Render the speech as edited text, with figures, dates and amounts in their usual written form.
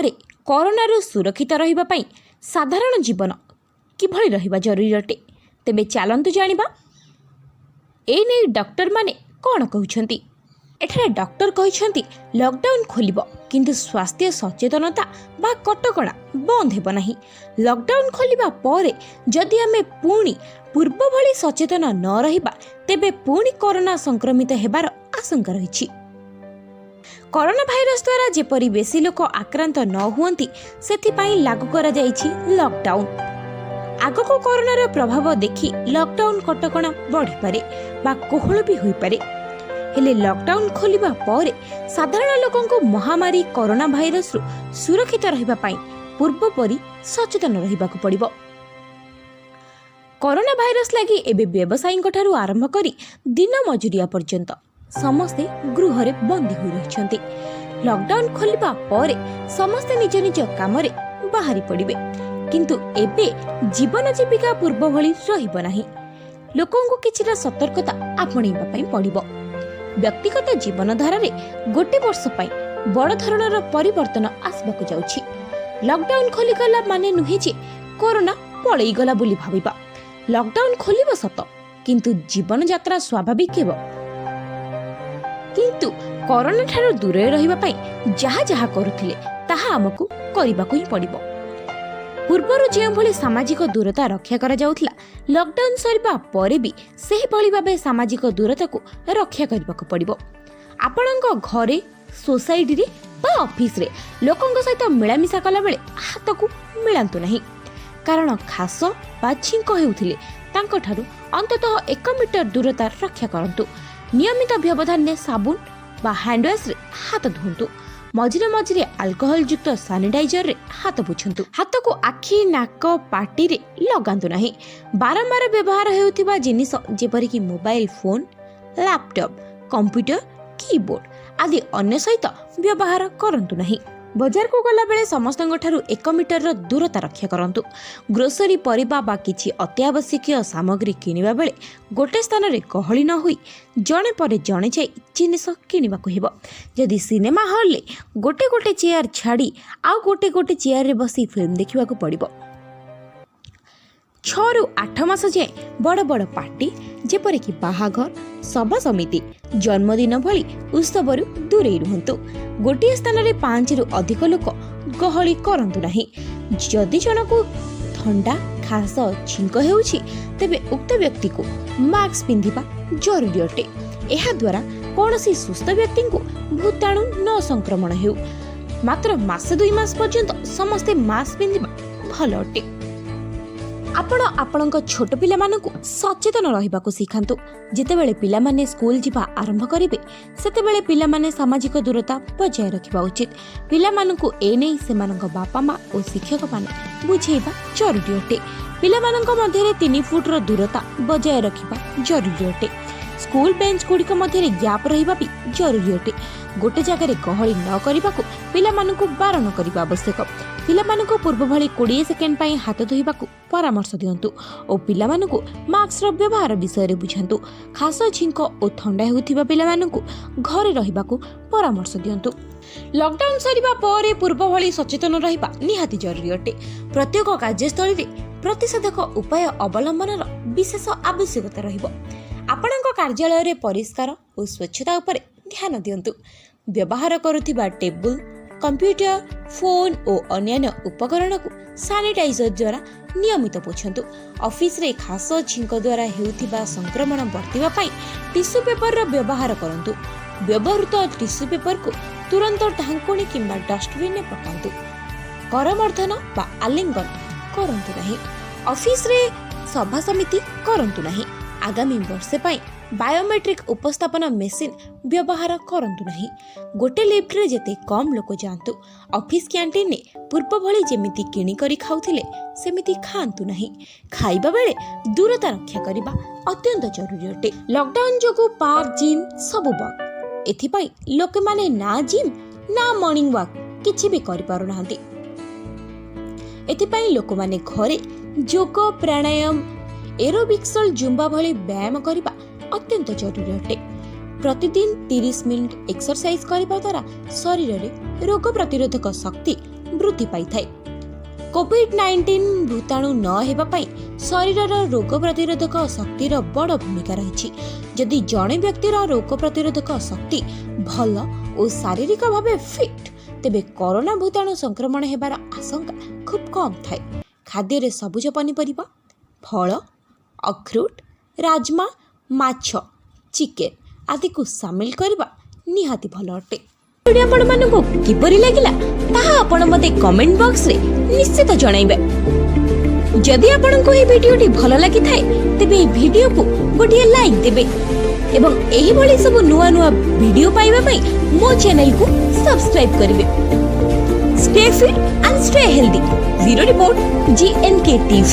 ପରେ କରୋନାରୁ ସୁରକ୍ଷିତ ରହିବା ପାଇଁ ସାଧାରଣ ଜୀବନ କିଭଳି ରହିବା ଜରୁରୀ ଅଟେ, ତେବେ ଚାଲନ୍ତୁ ଜାଣିବା ଏ ନେଇ ଡକ୍ଟରମାନେ କ'ଣ କହୁଛନ୍ତି। ଏଠାରେ ଡକ୍ଟର କହିଛନ୍ତି, ଲକଡାଉନ୍ ଖୋଲିବ, କିନ୍ତୁ ସ୍ୱାସ୍ଥ୍ୟ ସଚେତନତା ବା କଟକଣା ବନ୍ଦ ହେବ ନାହିଁ। ଲକଡାଉନ୍ ଖୋଲିବା ପରେ ଯଦି ଆମେ ପୁଣି ପୂର୍ବ ଭଳି ସଚେତନ ନ ରହିବା, ତେବେ ପୁଣି କରୋନା ସଂକ୍ରମିତ ହେବାର ଆଶଙ୍କା ରହିଛି। କରୋନା ଭାଇରସ ଦ୍ୱାରା ଯେପରି ବେଶୀ ଲୋକ ଆକ୍ରାନ୍ତ ନ ହୁଅନ୍ତି, ସେଥିପାଇଁ ଲାଗୁ କରାଯାଇଛି ଲକଡାଉନ୍। ଆଗକୁ କରୋନାର ପ୍ରଭାବ ଦେଖି ଲକଡାଉନ୍ କଟକଣା ବଢ଼ିପାରେ ବା କୋହଳ ବି ହୋଇପାରେ। ହେଲେ ଲକଡାଉନ୍ ଖୋଲିବା ପରେ ସାଧାରଣ ଲୋକଙ୍କୁ ମହାମାରୀ କରୋନା ଭାଇରସରୁ ସୁରକ୍ଷିତ ରହିବା ପାଇଁ ପୂର୍ବ ପରି ସଚେତନ ରହିବାକୁ ପଡ଼ିବ। କରୋନା ଭାଇରସ ଲାଗି ଏବେ ବ୍ୟବସାୟୀଙ୍କଠାରୁ ଆରମ୍ଭ କରି ଦିନ ମଜୁରିଆ ପର୍ଯ୍ୟନ୍ତ ସମସ୍ତେ ଗୃହରେ ବନ୍ଦୀ ହୋଇ ରହିଛନ୍ତି। ଲକଡାଉନ୍ ଖୋଲିବା ପରେ ସମସ୍ତେ ନିଜ ନିଜ କାମରେ ବାହାରି ପଡ଼ିବେ, କିନ୍ତୁ ଏବେ ଜୀବନ ଜୀବିକା ପୂର୍ବ ଭଳି ରହିବ ନାହିଁ। ଲୋକଙ୍କୁ କିଛିଟା ସତର୍କତା ଆପଣେଇବା ପାଇଁ ପଡ଼ିବ। ବ୍ୟକ୍ତିଗତ ଜୀବନଧାରାରେ ଗୋଟେ ବର୍ଷ ପାଇଁ ବଡ଼ ଧରଣର ପରିବର୍ତ୍ତନ ଆସିବାକୁ ଯାଉଛି। ଲକଡାଉନ୍ ଖୋଲିଗଲା ମାନେ ନୁହେଁ ଯେ କରୋନା ପଳେଇଗଲା ବୋଲି ଭାବିବା। ଲକଡାଉନ୍ ଖୋଲିବ ସତ, କିନ୍ତୁ ଜୀବନଯାତ୍ରା ସ୍ୱାଭାବିକ ହେବ। କିନ୍ତୁ କରୋନା ଠାରୁ ଦୂରରେ ରହିବା ପାଇଁ ଯାହା ଯାହା କରୁଥିଲେ, ତାହା ଆମକୁ କରିବାକୁ ହିଁ ପଡ଼ିବ। ପୂର୍ବରୁ ଯେଉଁଭଳି ସାମାଜିକ ଦୂରତା ରକ୍ଷା କରାଯାଉଥିଲା, ଲକଡାଉନ୍ ସରିବା ପରେ ବି ସେହିଭଳି ଭାବେ ସାମାଜିକ ଦୂରତାକୁ ରକ୍ଷା କରିବାକୁ ପଡ଼ିବ। ଆପଣଙ୍କ ଘରେ, ସୋସାଇଟିରେ ବା ଅଫିସରେ ଲୋକଙ୍କ ସହିତ ମିଳାମିଶା କଲାବେଳେ ହାତକୁ ମିଳାନ୍ତୁ ନାହିଁ। କାରଣ ଖାସ ବା ଛିଙ୍କ ହେଉଥିଲେ ତାଙ୍କଠାରୁ ଅନ୍ତତଃ 1 ମିଟର ଦୂରତା ରକ୍ଷା କରନ୍ତୁ। ନିୟମିତ ବ୍ୟବଧାନରେ ସାବୁନ ବା ହ୍ୟାଣ୍ଡ ୱାଶ୍ରେ ହାତ ଧୁଅନ୍ତୁ। ମଝିରେ ମଝିରେ ଆଲକୋହଲଯୁକ୍ତ ସାନିଟାଇଜରରେ ହାତ ପୋଛନ୍ତୁ। ହାତକୁ ଆଖି, ନାକ, ପାଟିରେ ଲଗାନ୍ତୁ ନାହିଁ। ବାରମ୍ବାର ବ୍ୟବହାର ହେଉଥିବା ଜିନିଷ ଯେପରିକି mobile phone, laptop, computer, keyboard ଆଦି ଅନ୍ୟ ସହିତ ବ୍ୟବହାର କରନ୍ତୁ ନାହିଁ। ବଜାରକୁ ଗଲାବେଳେ ସମସ୍ତଙ୍କଠାରୁ 1 ମିଟରର ଦୂରତା ରକ୍ଷା କରନ୍ତୁ। ଗ୍ରୋସରୀ, ପରିବା ବା କିଛି ଅତ୍ୟାବଶ୍ୟକୀୟ ସାମଗ୍ରୀ କିଣିବା ବେଳେ ଗୋଟେ ସ୍ଥାନରେ ଗହଳି ନ ହୋଇ ଜଣେ ପରେ ଜଣେ ଯାଇ ଜିନିଷ କିଣିବାକୁ ହେବ। ଯଦି ସିନେମା ହଲ୍ରେ ଗୋଟେ ଗୋଟେ ଚେୟାର ଛାଡ଼ି ଆଉ ଗୋଟେ ଗୋଟେ ଚେୟାରରେ ବସି ଫିଲ୍ମ ଦେଖିବାକୁ ପଡ଼ିବ। 6ରୁ 8 ମାସ ଯାଏଁ ବଡ଼ ବଡ଼ ପାର୍ଟି ଯେପରିକି ବାହାଘର, ସଭା ସମିତି, ଜନ୍ମଦିନ ଭଳି ଉତ୍ସବରୁ ଦୂରେଇ ରୁହନ୍ତୁ। ଗୋଟିଏ ସ୍ଥାନରେ 5ରୁ ଅଧିକ ଲୋକ ଗହଳି କରନ୍ତୁ ନାହିଁ। ଯଦି ଜଣକୁ ଥଣ୍ଡା, ଖାସ, ଛିଙ୍କ ହେଉଛି, ତେବେ ଉକ୍ତ ବ୍ୟକ୍ତିକୁ ମାସ୍କ ପିନ୍ଧିବା ଜରୁରୀ ଅଟେ। ଏହାଦ୍ୱାରା କୌଣସି ସୁସ୍ଥ ବ୍ୟକ୍ତିଙ୍କୁ ଭୂତାଣୁ ନ ସଂକ୍ରମଣ ହେଉ। ମାତ୍ର ମାସେ 2 ମାସ ପର୍ଯ୍ୟନ୍ତ ସମସ୍ତେ ମାସ୍କ ପିନ୍ଧିବା ଭଲ ଅଟେ। ଆପଣ ଆପଣଙ୍କ ଛୋଟ ପିଲାମାନଙ୍କୁ ସଚେତନ ରହିବାକୁ ଶିଖାନ୍ତୁ। ଯେତେବେଳେ ପିଲାମାନେ ସ୍କୁଲ ଯିବା ଆରମ୍ଭ କରିବେ, ସେତେବେଳେ ପିଲାମାନେ ସାମାଜିକ ଦୂରତା ବଜାୟ ରଖିବା ଉଚିତ। ପିଲାମାନଙ୍କୁ ଏନେଇ ସେମାନଙ୍କ ବାପା ମା ଓ ଶିକ୍ଷକମାନେ ବୁଝେଇବା ଜରୁରୀ ଅଟେ। ପିଲାମାନଙ୍କ ମଧ୍ୟରେ 3 ଫୁଟର ଦୂରତା ବଜାୟ ରଖିବା ଜରୁରୀ ଅଟେ। ସ୍କୁଲ ବେଞ୍ଚ ଗୁଡ଼ିକ ମଧ୍ୟରେ ଗ୍ୟାପ୍ ରହିବା ବି ଜରୁରୀ ଅଟେ। ଗୋଟେ ଜାଗାରେ ଗହଳି ନ କରିବାକୁ ପିଲାମାନଙ୍କୁ ବାରଣ କରିବା ଆବଶ୍ୟକ। ପିଲାମାନଙ୍କୁ ପୂର୍ବ ଭଳି 20 ସେକେଣ୍ଡ ପାଇଁ ହାତ ଧୋଇବାକୁ ପରାମର୍ଶ ଦିଅନ୍ତୁ ଓ ପିଲାମାନଙ୍କୁ ମାସ୍କର ବ୍ୟବହାର ବିଷୟରେ ବୁଝାନ୍ତୁ। ଖାସ, ଛିଙ୍କ ଓ ଥଣ୍ଡା ହେଉଥିବା ପିଲାମାନଙ୍କୁ ଘରେ ରହିବାକୁ ପରାମର୍ଶ ଦିଅନ୍ତୁ। ଲକଡାଉନ୍ ସରିବା ପରେ ପୂର୍ବ ଭଳି ସଚେତନ ରହିବା ନିହାତି ଜରୁରୀ ଅଟେ। ପ୍ରତ୍ୟେକ କାର୍ଯ୍ୟସ୍ଥଳୀରେ ପ୍ରତିଷେଧକ ଉପାୟ ଅବଲମ୍ବନର ବିଶେଷ ଆବଶ୍ୟକତା ରହିବ। ଆପଣଙ୍କ କାର୍ଯ୍ୟାଳୟରେ ପରିଷ୍କାର ଓ ସ୍ୱଚ୍ଛତା ଉପରେ ଧ୍ୟାନ ଦିଅନ୍ତୁ। ବ୍ୟବହାର କରୁଥିବା ଟେବୁଲ, କମ୍ପ୍ୟୁଟର, ଫୋନ୍ ଓ ଅନ୍ୟାନ୍ୟ ଉପକରଣକୁ ସାନିଟାଇଜର ଦ୍ୱାରା ନିୟମିତ ପୋଛନ୍ତୁ। ଅଫିସରେ ଖାସ, ଛିଙ୍କ ଦ୍ୱାରା ହେଉଥିବା ସଂକ୍ରମଣ ବର୍ତ୍ତିବା ପାଇଁ ଟିସୁ ପେପରର ବ୍ୟବହାର କରନ୍ତୁ। ବ୍ୟବହୃତ ଟିସୁ ପେପରକୁ ତୁରନ୍ତ ଢାଙ୍କୁଣୀ କିମ୍ବା ଡଷ୍ଟବିନରେ ପକାନ୍ତୁ। କରମର୍ଦ୍ଦନ ବା ଆଲିଙ୍ଗନ କରନ୍ତୁ ନାହିଁ। ଅଫିସରେ ସଭା ସମିତି କରନ୍ତୁ ନାହିଁ। ଆଗାମୀ ବର୍ଷେ ପାଇଁ ବାୟୋମେଟ୍ରିକ୍ ଉପସ୍ଥାପନ ମେସିନ୍ ବ୍ୟବହାର କରନ୍ତୁ ନାହିଁ। ଗୋଟେ ଲିଫ୍ଟରେ ଯେତେ କମ୍ ଲୋକ ଯାଆନ୍ତୁ। ଅଫିସ କ୍ୟାଣ୍ଟିନରେ ପୂର୍ବ ଭଳି ଯେମିତି କିଣିକରି ଖାଉଥିଲେ, ସେମିତି ଖାଆନ୍ତୁ ନାହିଁ। ଖାଇବା ବେଳେ ଦୂରତା ରକ୍ଷା କରିବା ଅତ୍ୟନ୍ତ ଜରୁରୀ ଅଟେ। ଲକଡାଉନ୍ ଯୋଗୁଁ ପାର୍କ, ଜିମ୍ ସବୁ ବନ୍ଦ। ଏଥିପାଇଁ ଲୋକମାନେ ନା ଜିମ୍ ନା ମର୍ଣ୍ଣିଂ ୱାକ୍ କିଛି ବି କରିପାରୁନାହାନ୍ତି। ଏଥିପାଇଁ ଲୋକମାନେ ଘରେ ଯୋଗ, ପ୍ରାଣାୟାମ, ଏରୋବିକ୍ସ, ଜୁମ୍ବା ଭଳି ବ୍ୟାୟାମ କରିବା ଅତ୍ୟନ୍ତ ଜରୁରୀ ଅଟେ। ପ୍ରତିଦିନ 30 ମିନିଟ୍ ଏକ୍ସରସାଇଜ କରିବା ଦ୍ୱାରା ଶରୀରରେ ରୋଗ ପ୍ରତିରୋଧକ ଶକ୍ତି ବୃଦ୍ଧି ପାଇଥାଏ। କୋଭିଡ-19 ଭୂତାଣୁ ନ ହେବା ପାଇଁ ଶରୀରର ରୋଗ ପ୍ରତିରୋଧକ ଶକ୍ତିର ବଡ଼ ଭୂମିକା ରହିଛି। ଯଦି ଜଣେ ବ୍ୟକ୍ତିର ରୋଗ ପ୍ରତିରୋଧକ ଶକ୍ତି ଭଲ ଓ ଶାରୀରିକ ଭାବେ ଫିଟ୍, ତେବେ କରୋନା ଭୂତାଣୁ ସଂକ୍ରମଣ ହେବାର ଆଶଙ୍କା ଖୁବ୍ କମ୍ ଥାଏ। ଖାଦ୍ୟରେ ସବୁଜ ପନିପରିବା, ଫଳ, ଅଖରୋଟ, ରାଜମା, ମାଛ, ଚିକେନ୍ ଆଦିକୁ ସାମିଲ କରିବା ନିହାତି ଭଲ ଅଟେ। ଭିଡ଼ିଓ ଆପଣମାନଙ୍କୁ କିପରି ଲାଗିଲା, ତାହା ଆପଣ ମୋତେ କମେଣ୍ଟ ବକ୍ସରେ ନିଶ୍ଚିତ ଜଣାଇବେ। ଯଦି ଆପଣଙ୍କୁ ଏହି ଭିଡ଼ିଓଟି ଭଲ ଲାଗିଥାଏ, ତେବେ ଏହି ଭିଡ଼ିଓକୁ ଗୋଟିଏ ଲାଇକ୍ ଦେବେ ଏବଂ ଏହିଭଳି ସବୁ ନୂଆ ନୂଆ ଭିଡ଼ିଓ ପାଇବା ପାଇଁ ମୋ ଚ୍ୟାନେଲକୁ ସବସ୍କ୍ରାଇବ୍ କରିବେ। Stay fit and stay healthy. Bureau report, GNK TV.